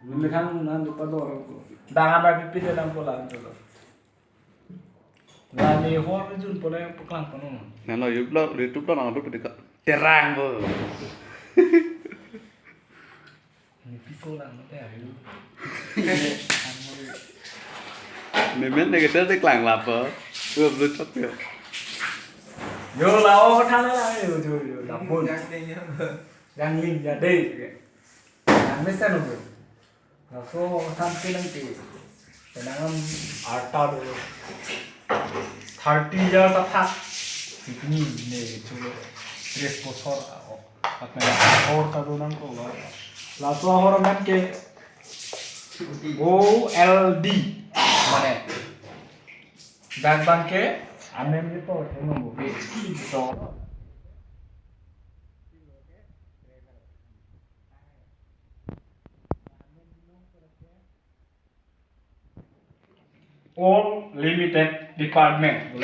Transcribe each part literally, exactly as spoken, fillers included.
Methang nan di pador ko. Dangan api pide nang pola tulo. Lani hor jun pole paklang pano. Nalo YouTube lo, YouTube lo nang upload deka. Terang bo. Ni piko lang te ayu. Memen ne kita de klang lapa. Upload chok ya. Yo lao thang la yo yo yo. Lapun. Yang ling ya dei. Nang mesen nunggu. Laso sampai nang ti. Penang am arta do. Thirty years athak. Sitni ne chulo. Tres bosor ako. Atna ahor ta do nang ko. Laso ahor amen ke O L D. Mane. Dan bang ke amen ke to, nunggu ke. To. All Limited Department.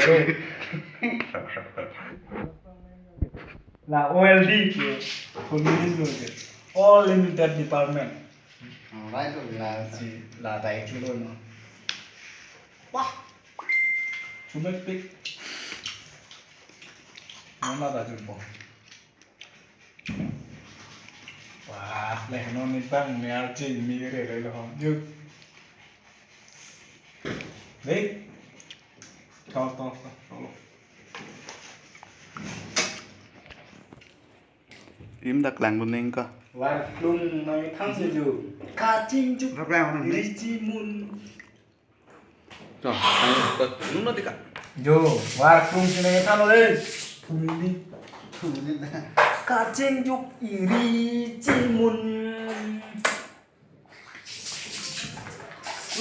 La O L D ke, full meaning lo ke. All Limited Department. Alright, okay. La si, la dai chulo no. Wah. Chumek pik. Mama ta chupo. Wah, le no ni bang ni arji mi re re lo hom. Yuk. Dei. To, to, to, to. Im dak lang dun neng ka. Warklung nang thang si ju. Kachingjuk. Dak lang dun neng. Richimun. To, ayo, to, nung nanti ka. Jo, warklung si nang than le. Thumili. Thumili. Kachingjuk iri chimun.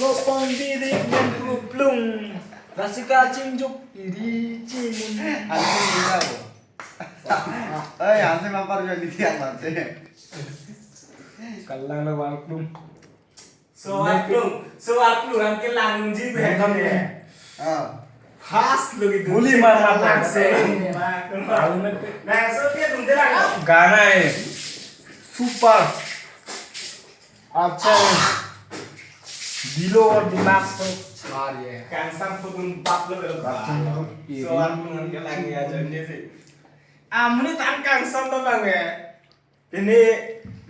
Lopong bidik nang pluplung. Lasi kachingjuk iri chimun. Aduh, ya. Eh, yang saya mampar juga di tiang mati. Kalang le warklung. So warklung, so warklung, ang kelang ji be. Bukan, ya. Ah. Khas lo gitu. Guli mar mar lang se. Tahu nanti. Nah, so dia dum de lang. गाना है super। अच्छा है। दिलो और दिमाग को छा रही है। Kangsam putun bap lo belo. Kachingjuk iri. So warklung, ang kelang ya jande si. Amni tan kangsam to bang ya. Pini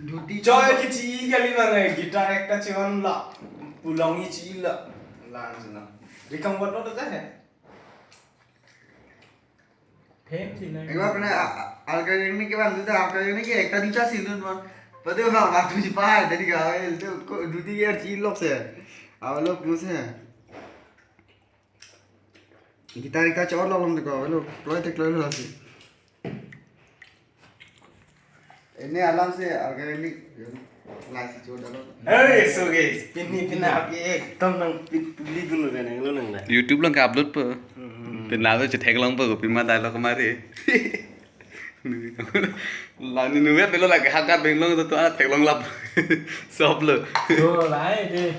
duty choi kichi kali bang eh, guitar ekta chon la, pulong ichi la, la jana. Rikang buat lo ta hai. Them si na. Ekbar pene alka ini ke bang tu alka ini ke ekta duta si dun bang. Pade ha batu ji pa tadi ka el tu ko duty ke chi lok se. Aw lok mo se. Guitar ekta chor lo long ko lo play tek lo lo si. Ini alam se organic lai si chor dalo. Hey, so guys, pini pina api ekdom nang pin puli dulu kan yang lo nang dah. YouTube lang ka upload po. Hmm. Pin lalo chetheklong po, pima dialogue mari. Lani nuwe pelo lagi hakat benglong tu tu anak theklong lap. Sob lo. Yo, lai de.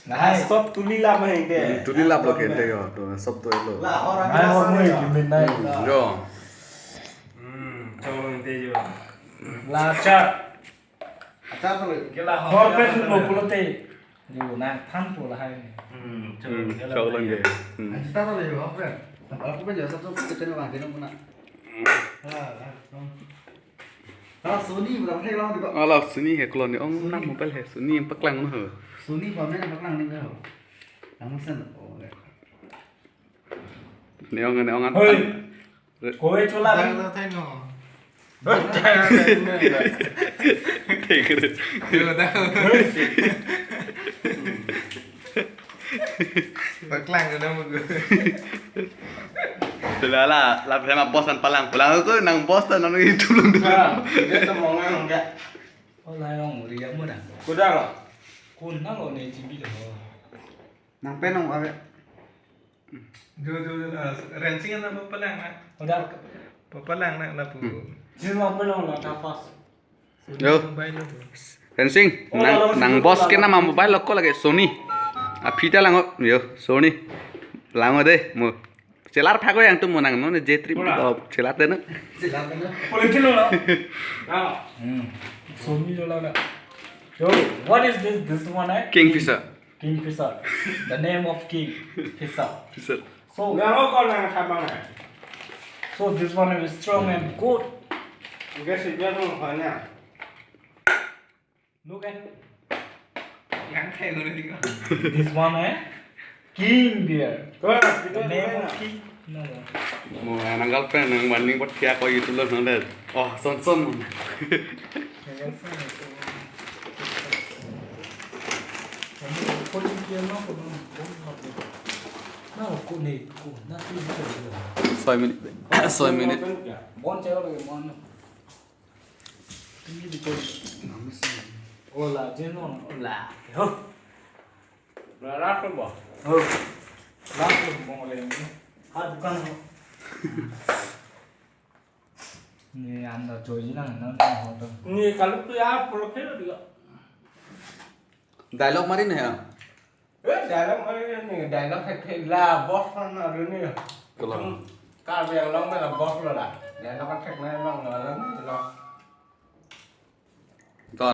Nai. Stop tuli lap ma hengde. Tuli lap lo ke te yo, to sob to lo. La hor nai hor mo ki min nai. Yo. Hmm, chong lo te yo. La cha. Acha to lo. Ke la hor pe thun lo pulote. Yo, nang than po lahai. Hmm, chong lo ke. Hmm. Acha to lo yo, hor pe. Hor pe yo, sob sob ke te lo ma ke lo na. Ah, ah. Ala Sony, ala Sony heklong ni ong nam mobile he, Sony paklang no ho. Sony pa men paklang ni ho. Nang sen. Oh, ya. Ne ong, ne ong an. Hoi. Koi chola. Thai no. Thai no. Thai no. Thik ase. Paklang ke dong. Sudah lah, lah sama boss an palang. Palang tu nang boss tu nang itu belum dulu. Ah, dia tu mongang enggak. Oh, lah yang ria mo dah. Kuda lo. Kunang lo ne G B lo. Nang pen nang apa? Jo jo jo. Rensing na palang na. Udah. Palang na lapu. Jin lo apa lo na ta fast. Yo. Rensing, nang, nang boss ke nama mobile lo ko lagi Sony. Aphi ta lang yo, Sony. Lang de mo. Chelar phago yang tu mo nang no ne J three. Chelar de no. Chelar de no. Boleh kilo lo. Ah. Hmm. Sony lo la. Yo, what is this? This one, eh? Kingfisher. Kingfisher. The name of king. Fisher. Fisher. So, Nang ko nang sabang na. so this one is strong and good. Oke, sejak mau kona. Look at Yang kayak gini nih. This one, eh? King bear. Kau kita The name mana? Of king. No, no. Mo nang girlfriend nang banding pot kya ko YouTube lo nang det. Oh, son son. Soi minit. Soi minit. Bon cewek lagi mon. Ini di kau. Ola, jenon, ola. Ho. Berat kan boh. Ho. Langsung mau oleh ini. Ah, bukan. Ini anda join nang nang nang hotel. Ini kalau tuh ya, kalau kira juga. Dialogue mari na ya. Eh, dialogue mana ini? Dialogue kayak la boss mana ada nih. Kalau Kalau yang long mana boss lo lah. Dialogue kan kayak mana long lo lah.